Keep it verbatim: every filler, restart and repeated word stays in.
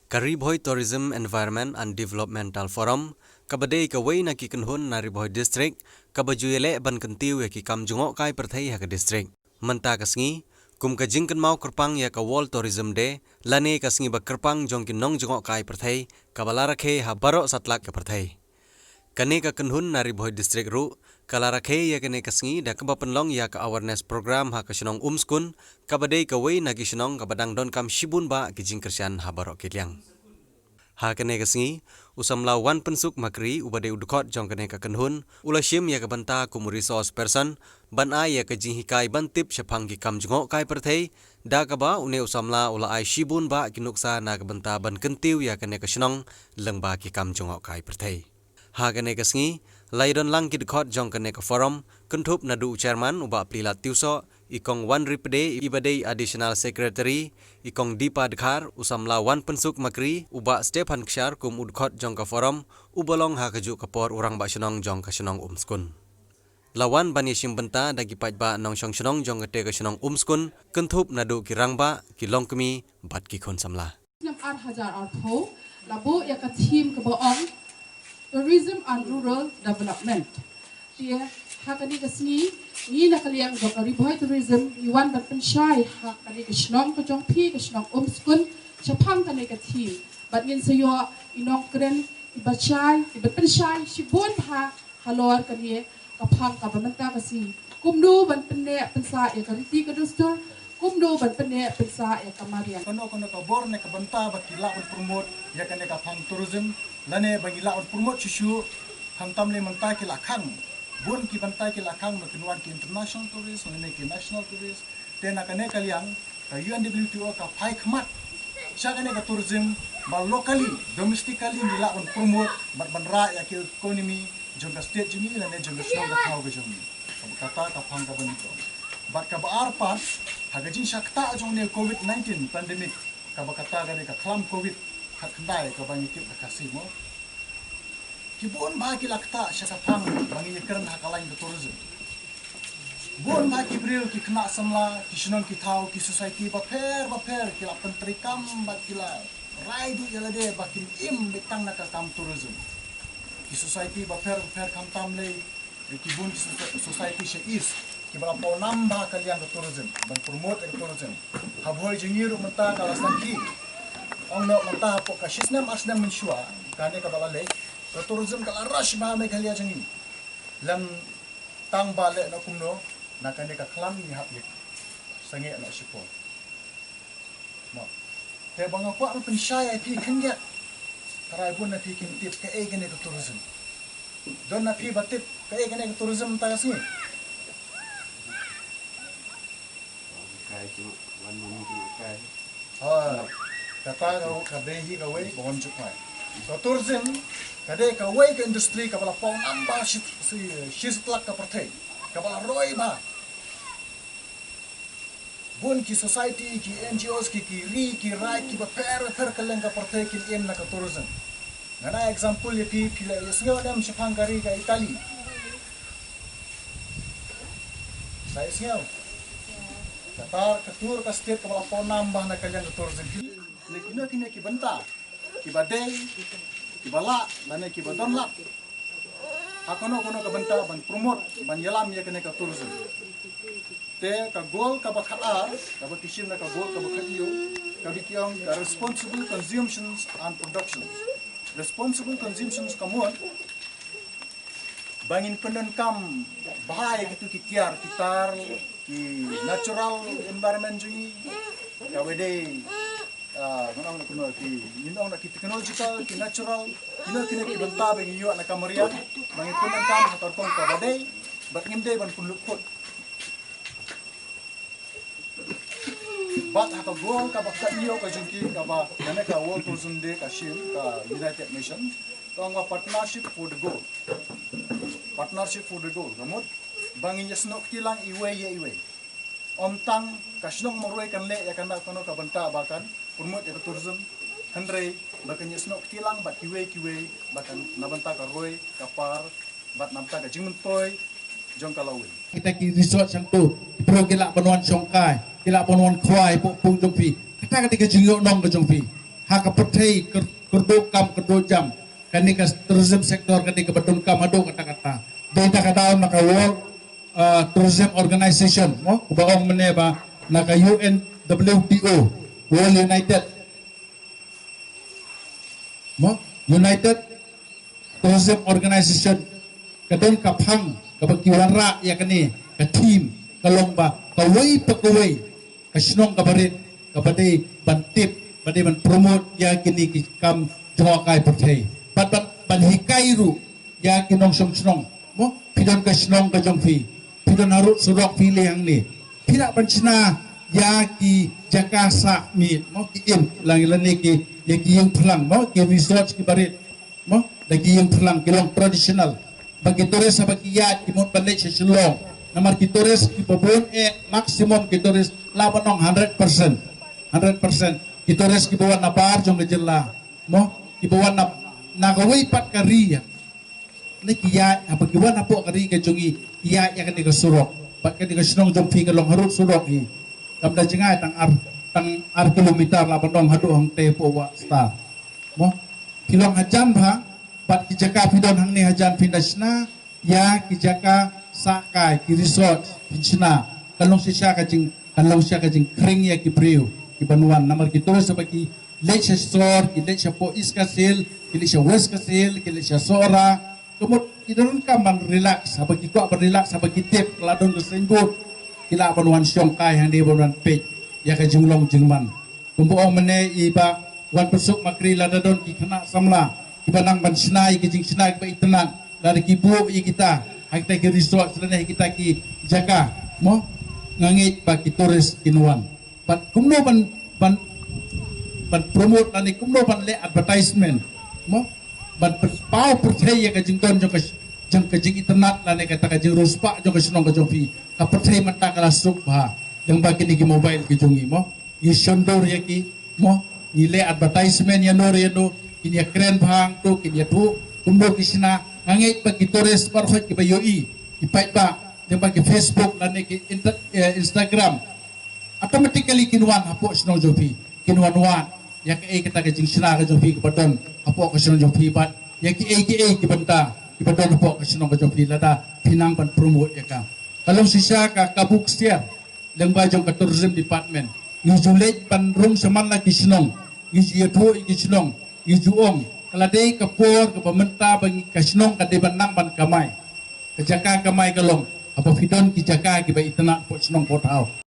Ka Ri Bhoi Tourism Environment and Developmental Forum, kaba dei kawei na ki kynhun na Ri Bhoi District, kaba ju ïaleh ban kyntiew ïa ki kam jngohkai pyrthei ha ka district. Mynta ka sngi, kum ka jingkynmaw kyrpang ïa ka World Tourism Day, lane ka sngi ba kyrpang jong ki nongjngohkai pyrthei, kaba la rakhe ha baroh satlak ka pyrthei. Kane ka kynhun na Ri Bhoi District ruh, ka la rakhe ïa kane ka sngi da kaba pynlong ïa ka awareness program ha ka shnong Umskun, kaba dei kawei na ki shnong kaba dang donkam shibun bah ki jingkyrshan ha baroh ki liang. Ha kane ka sngi, u samla Wanpynsuk Makri uba dei u dkhot jong kane ka kynhun, u la shim ïa ka bynta kum u resource person, ban ai ïa ka jinghikai ban tip shaphang ki kam jngohkai pyrthei, da kaba une u samla u la ai shibun bah ki nuksa na ka bynta ban kyntiew ïa kane ka shnong, lyngba ki kam jngohkai pyrthei. Ha kane ka sngi, la ïadon lang ki dkhot jong kane ka forum, kynthup naduh u chairman u Bah Plilat Tiwsoh, i Kong Wanripde iba dei additional secretary, i Kong Dipa Dkhar, u samla Wanpynsuk Makri, u Bah Stephan Kshar kum u dkhot jong ka forum, uba long ha kajuh ka por u rangbah shnong jong ka shnong Umskun. La wan ban ïashim bynta da ki paidbah nongshong shnong jong kata ka shnong Umskun, kynthup naduh ki rangbah, ki longkmie, bad ki khun samla. Snem ar hajar arphew, la buh ïa ka theme kaba ong Tourism and Rural Development. Te ha kane ka sngi, ngi na ka liang jong ka Ri Bhoi Tourism, ngi wan ban pynshai ha kane ka shnong ka jong phi, ka shnong Umskun, shaphang kane ka theme. Bad ngin sa ïoh i nongkren, iba shai, iba pynshai shibun bha halor kane ka phang kaba mynta ka sngi. Kumno ban pynneh pynsah ïa ka riti ka dustur, kumno ban pynneh pynsah ïa ka mariang. Kano kano ka bor ne ka bynta ba ki lah ban promote ïa kane ka phang tourism, lane ba ngi lah ban promote shuh shuh, khamtam lei mynta ki la khang. Bun ki bynta ki la khang, ba kin wan ki international tourist lane ki national tourist. Te na kane ka liang, ka U N W T O ka phai khmat sha kane ka tourism, ba locally, domestically ngi lah ban promote bad ban rah ïa ki economy jong ka state jong ngi lane jong ka shnong ka thaw ka jong ngi. Kaba kata ka phang kaba nyngkong. Bad kaba ar pat, ha ka jingshah ktah jong une u covid nineteen pandemic, kaba kata ka dei ka khlam covid khatkhyndai kaba ngi tip ha ka Khasi mo. Ki bun bha ki la ktah sha ka phang ba ngi ïakren ha ka lain ka tourism. Bun bha ki briew, ki khynnah samla, ki shnong ki thaw, ki society bapher bapher ki la pyntreikam bad ki la rai duh ïa lade ba kin im beit tang na ka kam tourism. Ki society bapher bapher, khamtam lei ki bun ki soci-, society sha East kiba la pawnam bha ka liang ka tourism, ban promote ka tourism. Ha Bhoi jong ngi ruh mynta ka la sangeh. Ong noh mynta hapoh ka shisnem arsnem mynshuwa, kane kaba la leit, ka tourism ka la rush bha Meghalaya jong ngi. Lem tang ba leh noh kumno, na kane ka khlam ngi hap ïa sangeh noh shipor. Mo. Te ba nga kwah ban pynshai ïa phi khyndiat. Tharai bun na phi kim tip kaei kane ka tourism. Don na phi ba tip kaei kane ka tourism mynta ka sngi? Kai ki wan mami ki kai. Ha, kata ka, ka dei hi kawei ka wan juk mai. Ka tourism ka dei kawei ka industry kaba la pawnam bha shi, shi, shi satlak ka pyrthei. Kaba la roi bha. Bun ki society, ki N G Os, ki, ki ri, ki raid, kiba pher, pher ka liang ka pyrthei kin im na ka tourism. Ngan ai example ïa phi, phi la ïohsngew ne em shaphang ka ri ka Italy? Sa ïohsngew? Kata ka tur ka state kaba la pawnam bha na ka liang ka tourism. Phi, ne kino kino ki bynta kiba dei, kiba lah, lane kiba don lad ha kano kano ka bynta ban promote, ban ïalam ïa kane ka tourism. Te ka goal kaba khatar, kaba ki shim na ka goal kaba khathynñiew, kaba ki ong ka responsible consumptions and productions. Responsible consumptions ka mut ba ngin pyndonkam bha ïa kitu ki tiar, ki tar, ki natural environment jong ngi, kaba dei, ah, ngan ong na kino ki, ngin ong na ki technological, ki natural, kino kino ki bynta ba ngi ïoh na ka mariang, ba ngin pyndonkam ha ka rukom kaba dei, bad ngim dei ban pynlut kut. Bad ha ka goal kaba khathynñiew ka jong ki, kaba kane ka World Tourism Day ka shim ka United Nations, ka ong ba partnership for the goal. Partnership for the goal. Ka mut ba ngin ïasnoh kti lang iwei ïa iwei. Ym tang ka shnong marwei kan leh ïa kano kano ka bynta ba kan promote ïa ka tourism, hynrei ba kan ïasnoh kti lang bad kiwei kiwei, ba kan na bynta ka roi, ka par, bad na bynta ka jingmyntoi jong ka lawei. Kita ki resort shangtu, ki briew ki lah ban wan shongkai, ki lah ban wan khwai hapoh pung jong phi. Kata ka dei ka jingïohnong ka jong phi. Ha ka pyrthei kyrduh kam kyrduh jam, kane ka tourism sector kane kaba donkam haduh katta katta. Dei da ka daw na ka World Tourism Organization, mo, kaba ong mynne ba na ka U N W T O, World United, mo, United Tourism Organization, ka don ka phang kaba ki wanrah ïa kane ka theme, ka long ba kawei pa kawei ka shnong kaba rit kaba dei ban tip, ba dei ban promote ïa kine ki kam jngohkai pyrthei. Bad ban, ban hikai ruh ïa ki nongshong shnong, mo, phi don ka shnong ka jong phi, phi don harud surok phi leh hangne, phi lah ban shna ïa ki jaka sah miet, mo, ki inn lane ki, ïa ki ïing phlang, mo, ki resort kiba rit, mo, da ki ïing phlang ki long traditional, ba ki tourist haba ki ïaid ki mut ban leit sha Shillong. Namar ki tourist kiba bun eh, maximum ki tourist lah ban ong hundred percent, hundred percent ki tourist kiba wan na bar jong ka jylla, mo, kiba wan na, na kawei pat ka ri ïa ne ki ïaid, haba ki wan hapoh ka ri ka jong ngi, ki ïaid ïa kane ka surok. Bad kane ka shnong jong phi ka long harud surok hi, kam da jngai tang ar, tang ar kilometer lah ban ong haduh hangtei hapoh Wah Star, mo. Phi long hajan bha, bad ki jaka phi don hangne hajan phin da shna ïa ki jaka sah kai, ki resort phin shna. Kan long shisha ka jing, kan long shisha ka jingkhring ïa ki briew kiban wan. Namar ki tourist haba ki leit sha sor, ki leit shapoh East Khasi Hills, ki leit sha West Khasi Hills, ki leit sha Sohra, ka mut ki donkam ban relax, haba ki kwah ban relax, haba ki tip ka la don ka signboard, ki lah ban wan shong kai hangne ban wan peit ïa ka jinglong jingman. Kumba ong mynne i Bah Wanpynsuk Makri, lada don ki khynnah samla kiba nang ban shna ïa ki jingshna kiba itynnat, lada ki buh ïa kita ha kita ki resort lane ha kita ki jaka, mo, nga ngeit ba ki tourist kin wan. Bad kumno ban, ban, ban promote lane kumno ban leh advertisement, mo, ban pynpaw pyrthei ïa ka jingdon jong ka, jong ka jingitynnat lane kata ka jingriewspah jong ka shnong ka jong phi. Ka pyrthei mynta ka la suk bha lyngba kine ki mobile ki jong ngi, mo. Ngi shon dur ïa ki, mo, ngi leh advertisement ïa no ïa no, kin ïa kren bha hangto, kin ïathuh kumno ki shna. Nga ngeit ba ki tourist baroh kiba ïohi, ki paidbah, lyngba ki Facebook lane ki inter-, eh, Instagram, automatically kin wan hapoh shnong jong phi, kin wan wad ïa kaei kata ka jingshna ka jong phi kaba don hapoh ka shnong jong phi, bad ïa kiei kiei ki bynta kiba don hapoh ka shnong ka jong phi, lada phi nang ban promote ïa ka. Ka long shisha ka kabu ksiar lyngba jong ka tourism department. Ngi ju leit ban rung shaman la ki shnong, ngi ju ïathuh ïa ki shnong, ngi ju ong ka la dei ka por kaba mynta ba ngi, ka shnong ka dei ban nang ban kamai. Ka jaka kamai ka long haba phi don ki jaka kiba itynnat hapoh shnong hapoh thaw.